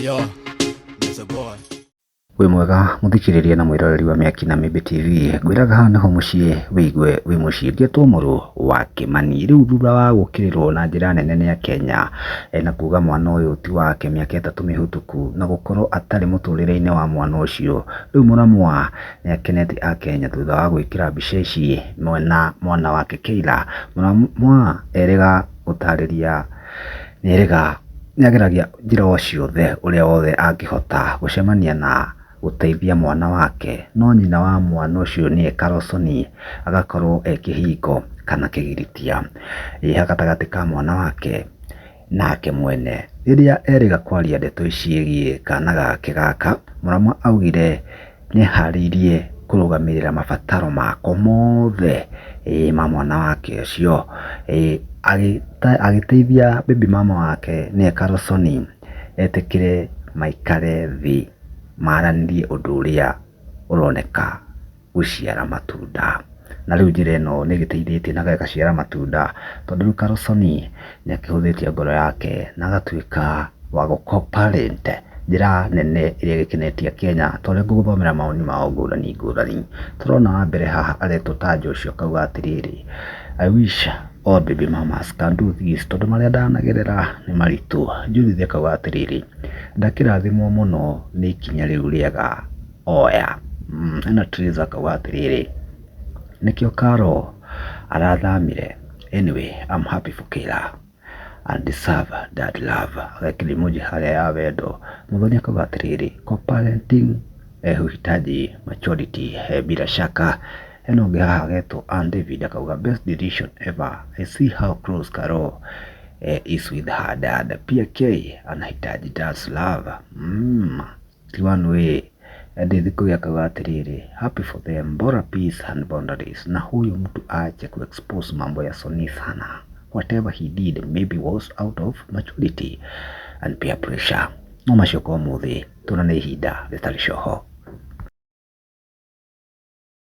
Yo, Mr. Boy. Wĩ mwega mũthikĩrĩria na mwĩroreri wa Mĩaki na Mĩmbi TV. Ngwĩraga haha nĩho mũciĩ wĩigue wĩ mũciĩ. Ngetwo mũrũ wa Kĩmani. Rĩu thutha wa gũkĩrĩrwo na njĩra nene nĩ Akenya na kuga mwana ũyũ ti wake mĩaka 3 mĩhĩtũku na gũkorwo atarĩ mũtũrĩre-inĩ wa mwana ũcio. Rĩu Mũramwa nĩ akenetie Akenya thutha wa gwĩkĩra mbica ici mwena mwana wake Keila. Mũramwa erĩga gũtarĩria nĩerĩga nĩageragia njĩra o ciothe ũrĩa wothe angĩhota gũcemania na gũteithia mwana wake, no nyina wa mwana ũcio nĩye Carlsoni agakorwo e kĩhingo kana kĩgiritia ĩ gatagatĩ ka mwana wake nake mwene. Rĩrĩa erĩga kwaria ndeto ici ciĩgiĩ kana gake gaka, Mũramwa augire nĩeharĩirie kũrũgamĩrĩra mabataro mako mothe ĩ ma mwana wake ũcio, ĩ agĩteithia baby mama wake nĩye Carlsoni etĩkĩre maikare thĩ maranĩrie ũndũ ũrĩa ũroneka gũciara matunda. Na rĩu njĩra ĩno nĩ ĩgĩteithĩtie na ĩgaciara matunda tondũ rĩu Carlsoni nĩ akĩhũthĩtie ngoro yake na agatuĩka wa gũ co-parent njĩra nene ĩrĩa ĩgĩkenetie Kenya ta ũrĩa ngũgũthomera mawoni mao ngũrani ngũrani. Tũrona wa mbere haha aretwo ta Joshua akauga atĩrĩrĩ, "I wish all baby mamas can do this tondũ marĩa ndanagerera nĩ maritũ." Judith akauga atĩrĩrĩ, "Ndakĩrathimwo mũno nĩ ikinya rĩu rĩega oya." Ena Teresa akauga atĩrĩrĩ, "Nĩkĩo Carol arathamire. Anyway, I'm happy for Keila and deserve that love." Agekĩra emoji harĩa ya wendo. Muthoni akauga atĩrĩrĩ, "Co-parenting huhitaji maturity bila shaka." Hena ũngĩ haha agetwo Ann David akauga, "Best decision ever. I see how close Carol is with her dad. Pia K anahitaji dad's love." Ti one way. Edith Kuria akauga atĩrĩrĩ, "Happy for them, bora peace and boundaries. Na huyu mtu aache kuexpose mambo ya Sony sana. Whatever he did maybe was out of maturity and peer pressure." No macio kwa ũmũthĩ, tuonane ihinda rĩtarĩ coho.